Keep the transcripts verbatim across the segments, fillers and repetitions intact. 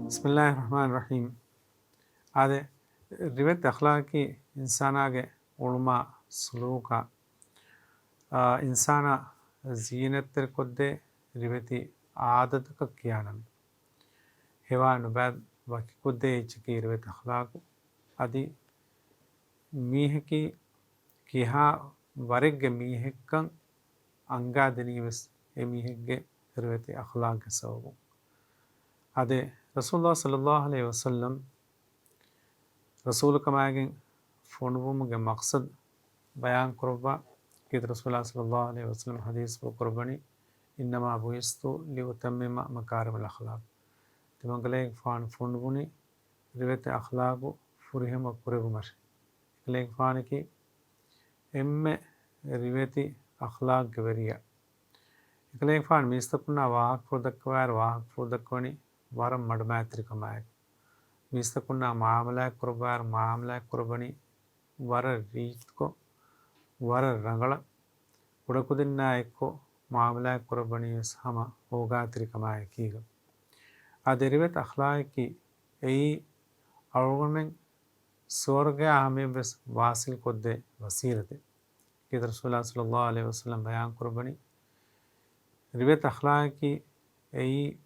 ބިސްމިއްލާހި ރަޙްމާނި ރަޙީމް. އާދެ، ރިވެތި އަޚްލާޤީ އިންސާނާގެ އުޅުމާ ސުލޫކާ، އާ، އިންސާނާ ޒީނަތްތެރިކޮށްދޭ ރިވެތި އާދަތަކަށް ކިޔާ ނަމެއް. ހެވާ ނުބައި ވަކިކޮށްދޭ އެއްޗަކީ ރިވެތި އަޚްލާޤު. އަދި މީހަކީ ކިހާ ވަރެއްގެ މީހެއްކަން އަންގާދިނީވެސް އެ މީހެއްގެ ރިވެތި އަޚްލާޤްގެ ސަބަބުން. އާދެ، ރަސޫލުﷲ ޞައްލަﷲ ޢަލައިހި ވަސައްލަމް ރަސޫލުކަމާގެން ފޮނުވުމުގެ މަޤްޞަދު ބަޔާންކުރައްވާ ކީރިތި ރަސޫލާ ޞައްލަﷲ ޢަލައިހި ވަސައްލަމް ޙަދީޘްފުޅު ކުރައްވަނީ، "إنما بعثت لأتمم مكارم الأخلاق." ތިމަންގަލޭގެފާނު ފޮނުވުނީ ރިވެތި އަޚްލާޤު ފުރިހަމަ ކުރެއްވުމަށް. އެކަލޭގެފާނަކީ އެންމެ ރިވެތި އަޚްލާޤްގެ ވެރިޔާ. އެކަލޭގެފާނު މީސްތަކުންނާ ވާހަކަފުޅު ދައްކަވާއިރު ވާހަކަފުޅު ދައްކަވަނީ ވަރަށް މަޑުމައިތިރިކަމާއެކު. މީސްތަކުންނާ މުޢާމަލާތް ކުރައްވާއިރު މުޢާމަލާތް ކުރައްވަނީ ވަރަށް ރީތިކޮށް، ވަރަށް ރަނގަޅަށް، ކުޑަކުދިންނާ އެއްކޮށް މުޢާމަލާތް ކުރައްވަނީވެސް ހަމަ އޯގާތެރިކަމާއެކީގަ. އާދެ، ރިވެތި އަޚްލާޤަކީ އެއީ އަޅުގަނޑުމެން ސުވަރުގެއާ ހަމަޔަށްވެސް ވާޞިލްކޮށްދޭ ވަސީލަތެއް. ކީރިތި ރަސޫލާ ޞައްލަﷲ ޢަލައިހި ވަސައްލަމް ބަޔާންކުރައްވަނީ، ރިވެތި އަޚްލާޤަކީ އެއީ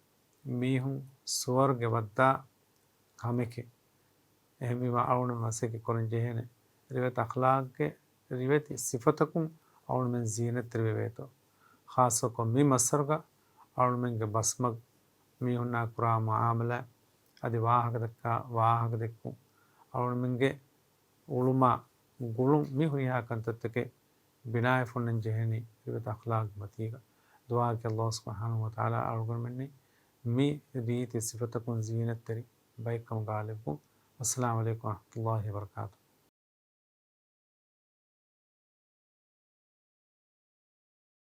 މީހުން ސުވަރުގެ ވައްދާ ކަމެކޭ. އެހެންވީމާ، އަޅުގަނޑުމެން މަސައްކަތް ކުރަން ޖެހޭނެ ރިވެތި އަޚްލާޤްގެ ރިވެތި ސިފަތަކުން އަޅުގަނޑުމެން ޒީނަތްތެރިވެވޭތޯ. ޚާއްޞަކޮށް މި މައްސަރުގަ އަޅުގަނޑުމެންގެ ބަސްމަގު، މީހުންނާ ކުރާ މުޢާމަލާތް، އަދި ވާހަކަދައްކާ ވާހަކަދެއްކުން، އަޅުގަނޑުމެންގެ އުޅުމާ ގުޅުން، މި ހުރިހާ ކަންތައްތަކެއް ބިނާވެފަ ހުންނަން ޖެހެނީ ރިވެތި އަޚްލާޤްގެ މަތީގަ. ދުޢާއަކީ ﷲ ސުބްޙާނަހޫ ވަތަޢާލާ އަޅުގަނޑުމެންނަށް މި ރީތި ސިފަތަކުން ޒީނަތްތެރި ބައެއްކަމުގަ އަޅާލެއްވުން. އައްސަލާމު ޢަލައިކުމް ވަރަޙްމަތުﷲ ވަބަރަކާތު.